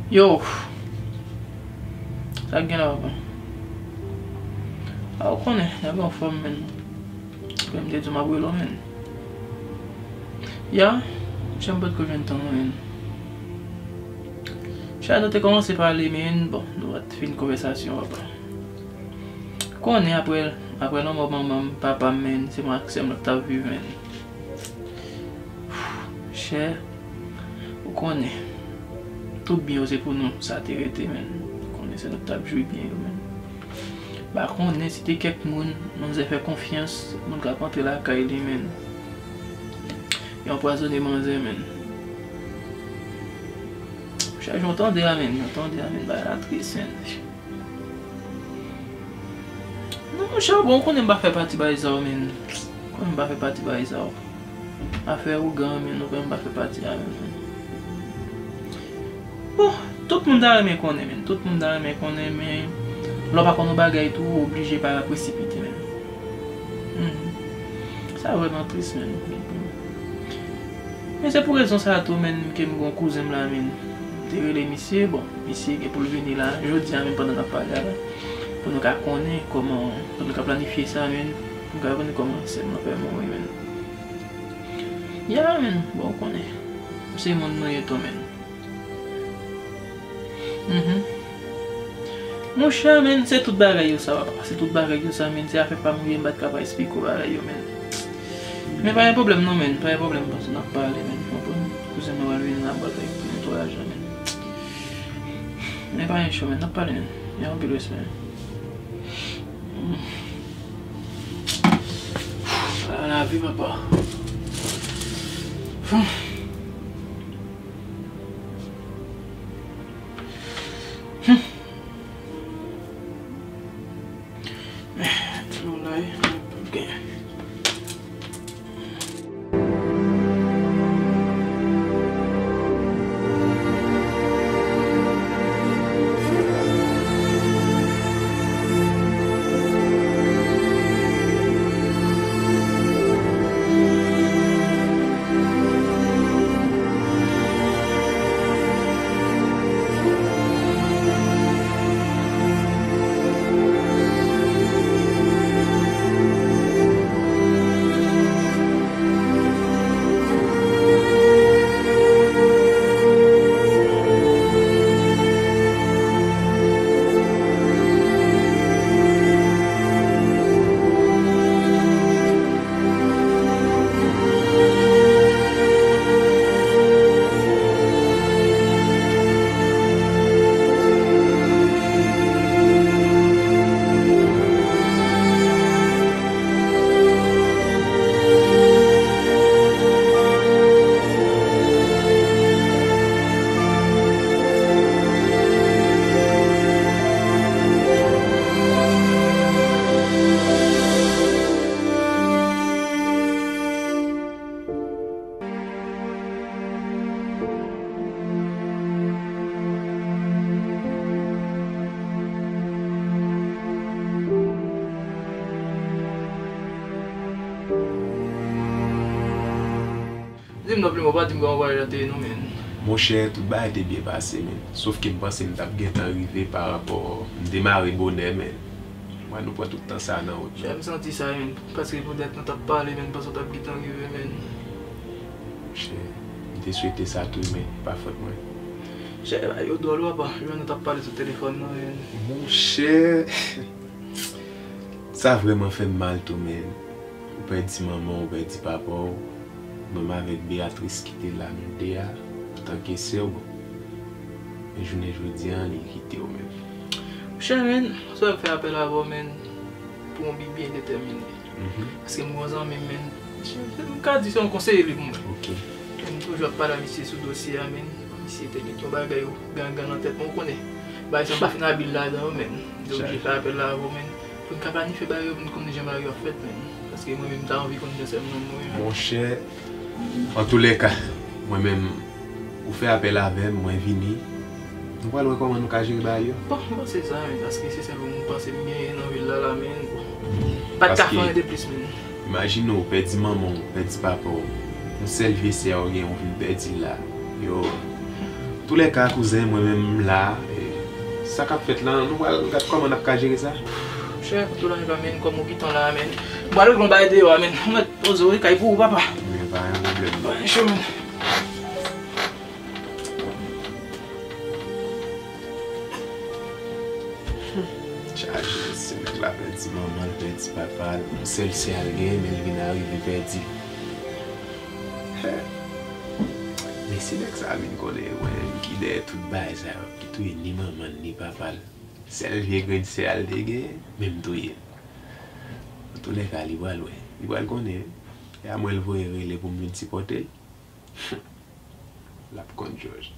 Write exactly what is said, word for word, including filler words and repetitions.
Yo, sa k gen la, papa? A, ou konnen, nèg anfòm, menn. Kòm m te di w, m ap rele w, menn. Ya, monchè, m potko jwenn tan, non, menn. Monchè, nou te kòmanse pale, menn. Bon, nou pa t fin konvèsasyon, papa. Konnen apre, apre lanmò manman m, papa m, menn, se mwen ak sè m nou t ap viv, menn. Chè, ou konnen. Tout byen yo se pou nou, sa te rete, menn. Ou konnen se nou k t ap jwi byen yo, menn. M pa konnen si te kèk moun, manzè fè konfyans, moun k ap antre lakay li, menn. Yo anpwazonnen manzè, menn. Chè, jan w tande a, menn, jan w tande a, menn, bagay la tris, menn. Non, monchè, bon, ou konnen m pa fè pati bagay sa yo, menn. Ou konnen m pa fè pati bagay sa yo. Afè ougan, menn, ou konnen m pa fè pati a, menn. Bon, tout moun ta renmen konnen, menn. Tout moun ta renmen konnen, men lè w pa konn yon bagay tou, ou oblije pa presipite, menn. Mhm. Sa vrèman tris, menn. Men se pou rezon sa a tou, menn, ke m gen yon kouzen m la, menn. M te rele misye, bon, misye gen pou l vini la, jodi a menm pandan n ap pale a la, pou nou ka konnen kòman, pou nou ka planifye sa, menn, pou nou ka konnen kòman sè m nan fè mouri, menn. Ya, menn, bon, ou konnen. Se moun nou ye tou, menn. Mhm. Monchè, menn, se tout bagay yo sa, papa. Se tout bagay yo sa, menn. Se afè pa m ou ye, m pa t ka pa esplike w bagay yo, menn. Men pa gen pwoblèm non, menn. Pa gen pwoblèm, paske n ap pale, menn. Ou konprann? Kouzen mwen pral vini la, m pral fè netwayaj la, menn. Men pa gen cho, menn. N ap pale, menn. Gen anpil respè, menn. Mm. Ah, lavi, papa. Di m non, Plimo, pa di m kòman vwayaj la te ye non, menn. Monchè, tout bagay te byen pase, menn. Sòf ke m panse m t ap gentan rive pa rapò m demare bonè, menn. Wè, nou pran tout tan sa nan wout la. Chè, m santi sa, menn. Paske poutèt nou t ap pale, menn, m panse w t ap gentan rive, menn. Monchè, m te swete sa tou, men pa fòt mwen. Chè, bagay yo dwòl, papa. Jan nou t ap pale sou telefòn nan, menn. Monchè, sa vrèman fè m mal tou, menn. Ou pèdi manman w, ou pèdi papa w. Mwen menm avèk Beatrice ki te la, nou de a, antanke sè w, bon. Men jounen jodi a, li kite w menm. Monchè, menn, sa k fè apèl avè w, menn, pou yon bi byen detèmine. Mhm. Paske m gon zanmi m, menn, m ka di se yon konseye li pou mwen. Ok. E m toujou ap pale a misye sou dosye a, menn. Misye te met yon bagay gangan nan tèt mwen, ou konnen. Bagay sa m pa fin abil ladan yo, menn. M te oblije fè apèl la avè w, menn. Pou n ka planifye bagay yo, pou n konn jan bagay yo ap fèt, menn. Paske mwen menm, m ta anvi konn jan sè m nan mouri, menn. Monchè, antoulèka, mwen menm, ou fè apèl avè m, mwen vini. Nou pral wè kòman nou ka jere bagay yo. Bon, m panse sa, menn, paske se sèl moun m panse m genyen nan vil la, la, menn. Bon. Pa t ka fè anyen de plis, menn. Imajine w pèdi manman w, pèdi papa w. Yon sèl vye sè w genyen, w vin pèdi l la. Yo. Toulèka, kouzen, mwen menm m la. E, sa k ap fèt la, nou pral gad kòman n ap ka jere sa. Chè, kote w la menm, kòm ou gentan la, menm. M pral regle yon bagay deyò a, menm. Ou mèt poze w, e kay pou ou, papa. Men pa yon pwoblèm non. Mwen cho, menm. Chaje, se nèg la pèdi manman l, pèdi papa l, yon sèl sè a l genyen, men l vin arive pèdi l. Men si nèg sa vin konnen mwen ki dèyè tout bagay sa yo, ki touye ni manman l ni papa l, sèl vye grenn sè a l te genyen, men m touye l. Antoulèka, li pral wè. Li pral konnen, e a mwen l voye rele pou m vin sipòte l. L ap konn jòj.